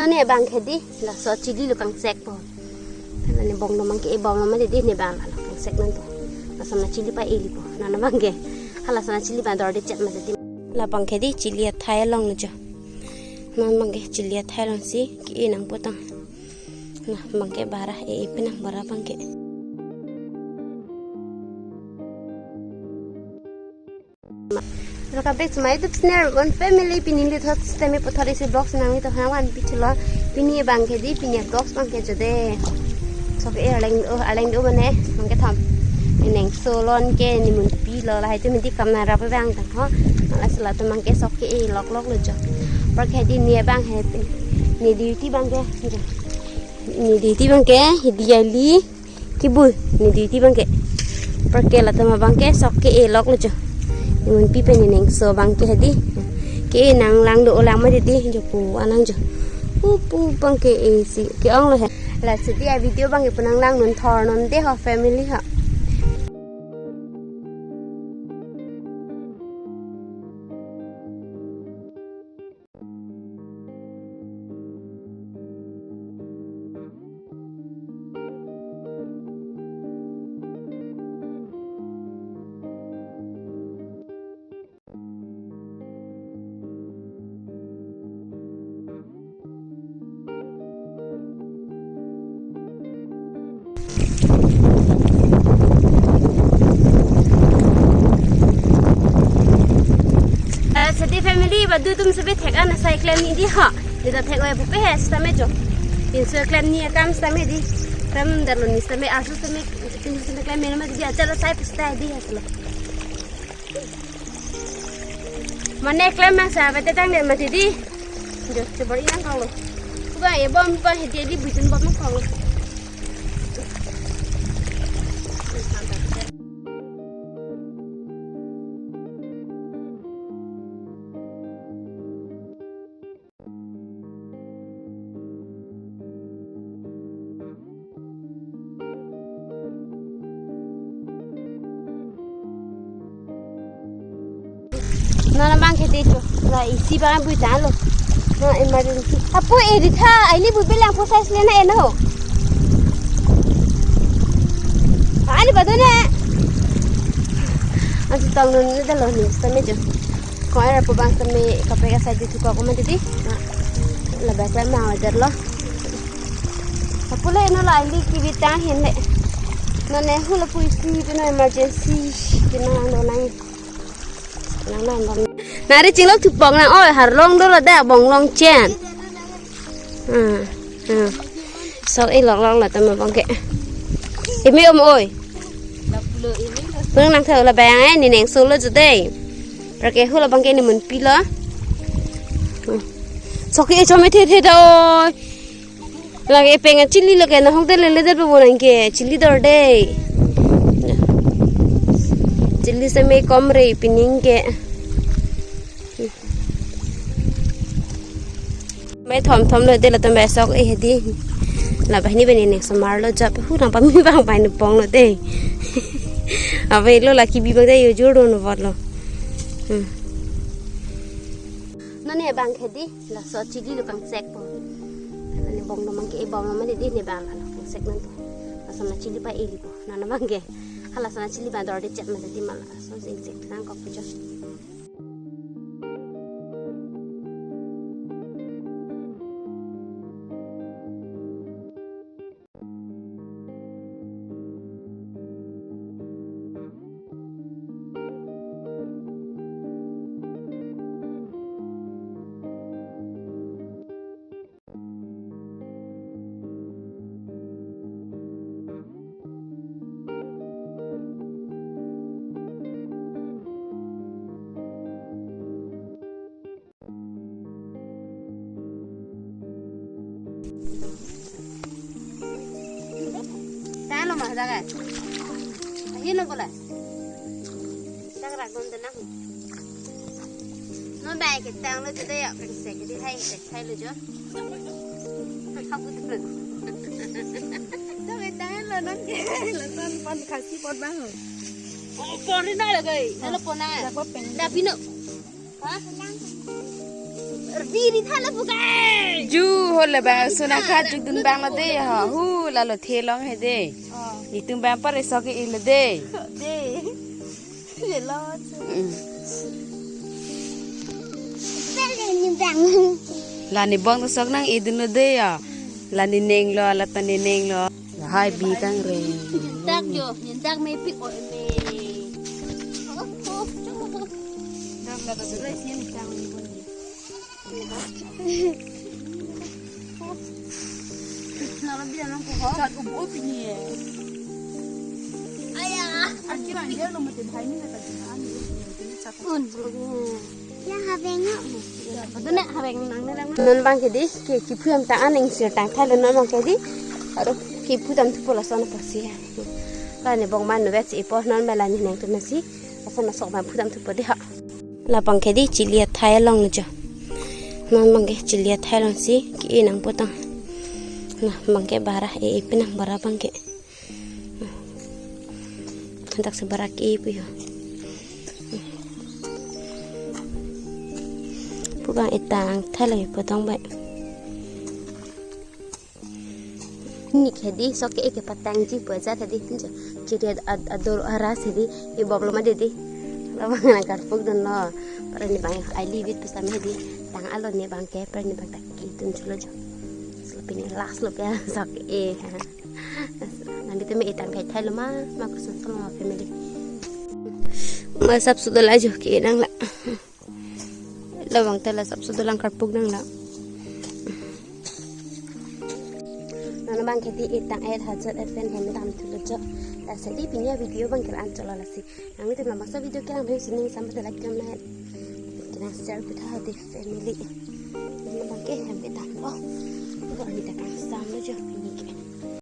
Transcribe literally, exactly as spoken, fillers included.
Ne bang ke di, laso chilli lo kangsek po. Hala ne bong lo bang ke, e bong lo ma di, ne bang lo kangsek nangpo. Laso na chilli pa e li po. Nana bang ke. Hala laso na chilli bang dorde chet ma di. La bang ke di chilli athai along lo jo. Non bang ke chilli athai along si ke-e nangpo tang. Na bang ke bara e, e pi nang bara bang ke. Welcome back to my YouTube channel, One Family. Pini neli thot sitame puthot isi vlog si nangli to hang van pi thulo. Pini bang ke di, pini vlog bang ke jode. So ke arleng, oh, arleng do mane, bang ke thom. Neng solon ke nimun pilo, lahai tu midi kam na rap bang tang ho. Mala sela tu bang ke sok ke-e lok lok lo jo. Apar ke di ne bang he, ne duty bang ke. Ne duty bang ke, hidi ali. Kibui, ne duty bang ke. Apar ke latum abang ke sok ke-e lok lo jo. Nimun pi pen ne neng so bang ke hadi. Ke nang lang do lang ma di di jo pu anang jo. Pu pu bang ke e si ke-ong lo he. La si di a video bang ke pu nang lang non thor non de ho family ho. Eh, seti family, badu atum sebe thek an asai klem ni di ha. Di ta thek oi bupe he sitame jo. Pinso klem ni akam sitame di. Klem dalo ni sitame, asu sitame, pinso sitame klem ni ma di ajar asai pista di ha silo. Mane klem ma sa bete tang de mati di. Jo, coba inang kong lo. Kuba e bom pa he dia di bujun bom kong lo. Nana bang ke techo. Na isi bang bui tan lo. Na emergency. Apo edit ha, aini bui belang po size le na eno. Ani badu ne. Ansi tang nun ne dalo ni sitame jo. Ko era po bang sitame kaprek asai di thuko ko ma di di. Na, la bag la ma order lo. Apule no la ili kibitang hin le. No ne hula pui si pino emergency. Kina no nang. Nang nang bang. Nari chinglok thupok nang oi, har long do la da bong long chen. Hmm, hmm. So e lok lok latum abang ke. Imi om oi. Pung nang thau la bang e, ne neng solo jodei. Apar ke hula bang ke nimun pilo. Hmm. Sok e chom e the the da oi. Lake epeng a chilli lake na hong te lele der pe bo nang ke chilli dorde. Chilli sitame kom re pining ke. Mai thom thom lo de latum bai sok e hedi. La bai ni bani ne somar lo jap hu nang pami bang bai ne pong lo de. Abe lo la kibi bang de yo jor do no bot lo. Hmm. Nane bang ke di, laso chilli lo kangsek po. Nane bong lo bang ke, e bong lo ma di, ne bang lo kangsek nangpo. Laso na chilli pa e li po. Nana bang ke. Hala laso na chilli bang dorde chet ma di ma laso sing sek nang kok jo. Talo ma daga. Ahi no bola. Daga ragon de nang. No bai ke tang lo jodei ya, kangsek di hai, hai lo jo. Kabu tu. Daga tang lo non ke. Lason pon khasi pon bang. Oh, pon ri na lo gai. Alo pon na. Daga peng. Da pino. Ha? Biri thala bukai. Ju ho le bang suna kha jukdun bang lo de ha. Hu lalo thelong he de. Oh. Netum bang pare sok ke-e lo de. De. Le lo. Mm. Pele ni bang. La ne bong sok nang-edun lo de ya. La ne neng lo, la ta ne neng lo. Lahai bi kangre. Nyentak jo, nyentak mepik o me. Dam la ta dure sini kang ni pon. Nara bilang ko ho. Chat ubo pini e. Aya. Akhir anjir lo mati bhai ni kata jangan. Chat. Un. Ya habeng. Adu ne habeng nang ne lang. Non bang ke di, ke kiphu am ta aning sir tang thai lo non bang ke di. Aro kiphu tam thupo lason pasi. La ne bong man no bet si ipo non bela ni neng tu nasi. Lason masok bang phu tam thupo de ha. La bang ke di chili athai along lo jo. Non bang ke chili athai along si ke-e nang potang. Na bang ke bara e, e pinang bara bang ke. Dak si bara ke-e pu ho. Pu bang etang thai lo potong bai. Nik he di sok ke-e kepatangji pu ajat he di. Chiri ad-, ad-, ador aras he di. Ibok lo ma di di. Labang nang karpuk dun lo. Pare ni bang I leave it pusam he di. Tang alo ni bang ke pare ni bang ta ke-edun chulo jo. So pini last lo ke sok ke-e. Nang bitu me etang thai thai lo ma, ma kusun solo ma family. Ma sap sudo la jo ke nang la. Labang ta la sap sudo lang karpuk nang la. Non bang ke di etang et hajat et pen hem dam thulo jo. Lasi di pini avideo bang ke la-an cholo lasi. Nang itu labangso video kelang bhai sining sampai like jam lain. Kelang share pu tha di family. Non bang ke hem dam lo. Ko ani ta kang